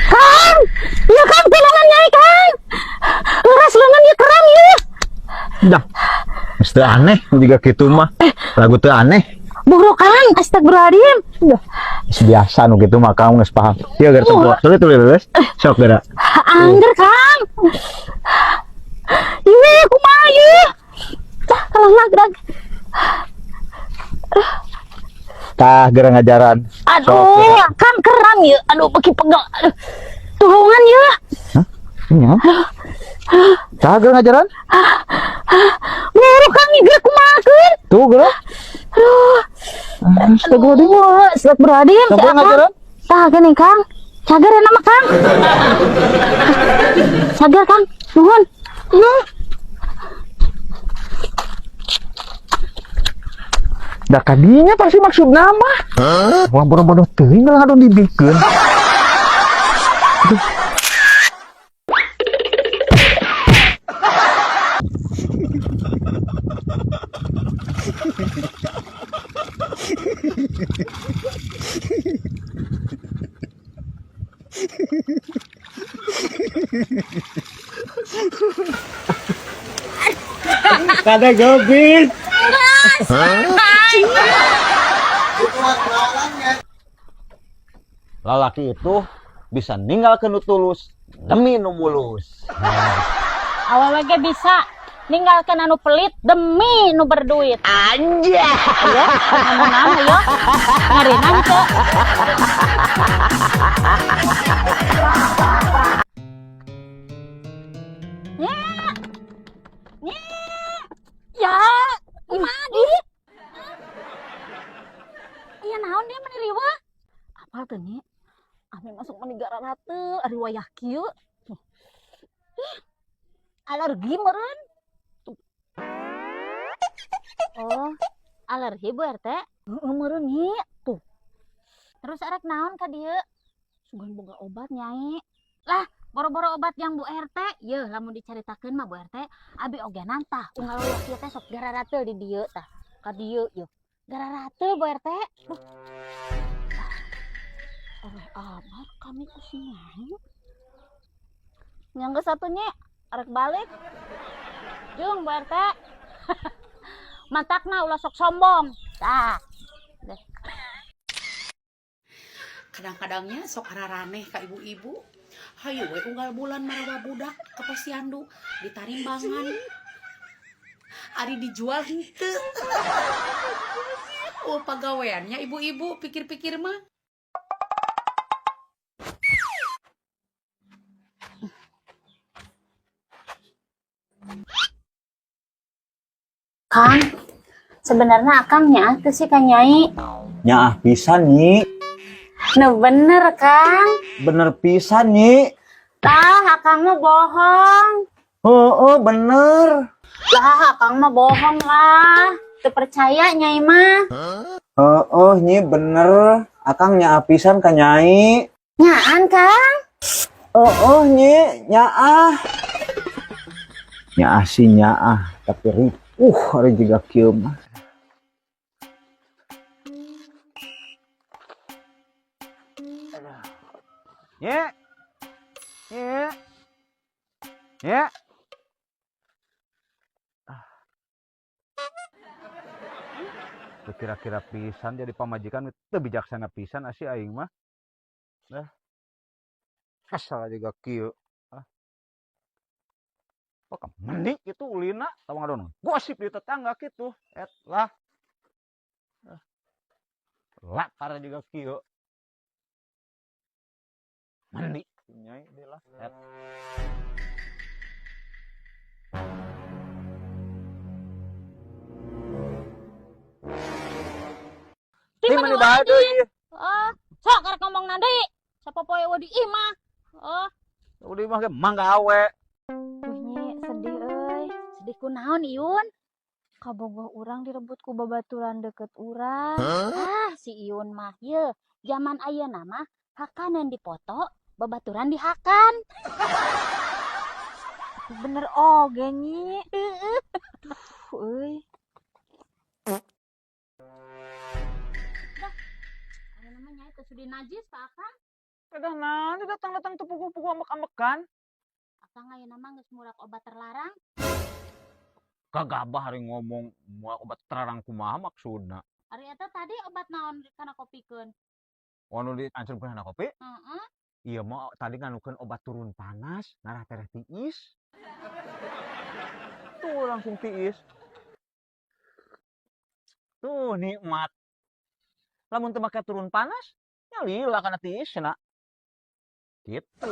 Kang, ya Kang, tulungan Nyai Kang. Leras lengan ya kram ya. Dah. Geus teu aneh juga kitu mah. Lagu teu aneh. Buru Kang, astagfirullahaladzim. Geus biasa nu kitu mah kamu geus paham. Ieu geura tempo. Tulis tulis tulis. Sok geura. Angger Kang. Iya, kumaha ieu? Tah, kalah nagrak. Tah geura ngajaran. Aduh, Kang keram ya. Aduh, beki pegel. Aduh. Tulungan ya. Nya. Tah geura ngajaran. Buru Kang ieu kumahakeun? Tuh geura. Aduh. Astagfirullahaladzim. Aduh, astagfirullahaladzim. Sok Si geura Akang. ngajaran. Tah gini Kang. Cager ya nama Kang. Cager Kang. Nuhun. Da kadinya pasti maksud nama. Wah bodoh-bodoh teuing lah ngadon dibikeun. Kada gobis. Lalaki itu bisa ninggalkeun nu tulus demi nu mulus. Awewe ge bisa ninggalkeun anu pelit demi nu berduit. Anjay. Ya, ngomong naon ya? Ngarinan teu. Ya. Ya. Ya, kumaha di? Iya naon dia meni riweuh? Apal teu nya? Ami masuk meni gararate ari wayah kieu. Ih, alergi meureun. Oh, alergi Bu RT? Heeh meureun nyi. Tuh. Terus arek naon ka dieu? Sugan boga obat Nyai. Lah, boro-boro obat yang Bu RT. Yeuh, lamun dicaritakeun mah Bu RT, abi oge nantah unggal wayah kieu teh sok gararateul di dieu tah. Ka dieu yeuh. Gararateul Bu RT. Duh. Oleh amat kami ku si Nyai. Nyangga satu nyi, arek balik. Jung Bu RT. Matakna ulah sok sombong. Tah. Deh. Kadang-kadangnya sok araraneh ka ibu-ibu. Hayu we unggal bulan marawa budak ka posyandu ditarimbangan. Ari dijual henteu. Oh pagaweannya ibu-ibu pikir-pikir mah. Kang, sebenarnya Akang nyaah teu sih ka Nyai. Nyaah pisan nyi. Nu bener Kang. Bener pisan nyi. Tah, Akang mah bohong. Heeh, bener. Lah, Akang mah bohong lah. Teu percaya Nyai mah. Heeh, nyi bener. Akang nyaah pisan ka Nyai. Nyaan Kang. Heeh, nyi, nyaah. Nyaah sih nyaah, tapi ripuh ari jiga kieu mah. Nye. Nye. Nye. Teu kira-kira pisan jadi pamajikan teu bijaksana pisan asih aing mah. Dah. Kesel juga kieu. Ah. Pokok meni kitu ulina tong ngadon gosip di tetangga kitu. Et lah. Ah. Lapar juga kieu. Meni nyai deui lah. Et. Ti Ti meni meni wae bae deui. deui. Oh, sok karek ngomong na deui. Sapopoe eueuh di imah. Oh, Udah mah ge mangga awe. Duh nyi, sedih euy. Sedih kunaon Iyun? Kabogoh urang direbut ku babaturan deket urang. Ah, si Iyun mah ye, zaman ayeuna mah hakaneun dipoto, babaturan dihakan. Tapi bener oge nyi. Duh euy. Dah, ayeuna mah Nyai teu Sudi najis ka Akang. Pedah naon datang-datang teu puguh-puguh ambek-ambekan. Akang ayeuna mah geus murak obat terlarang. Gagabah hari ngomong moal obat terlarang, kumaha maksudna? Ari eta tadi obat naon kana kopikeun? Anu diancurkeun kana kopi? Heeh. Iya mah tadi nganukeun obat turun panas, ngarah tereh tiis. Tuh langsung tiis. Tuh nikmat. Lamun teu make turun panas, nya lila kana tiis na. Gitu.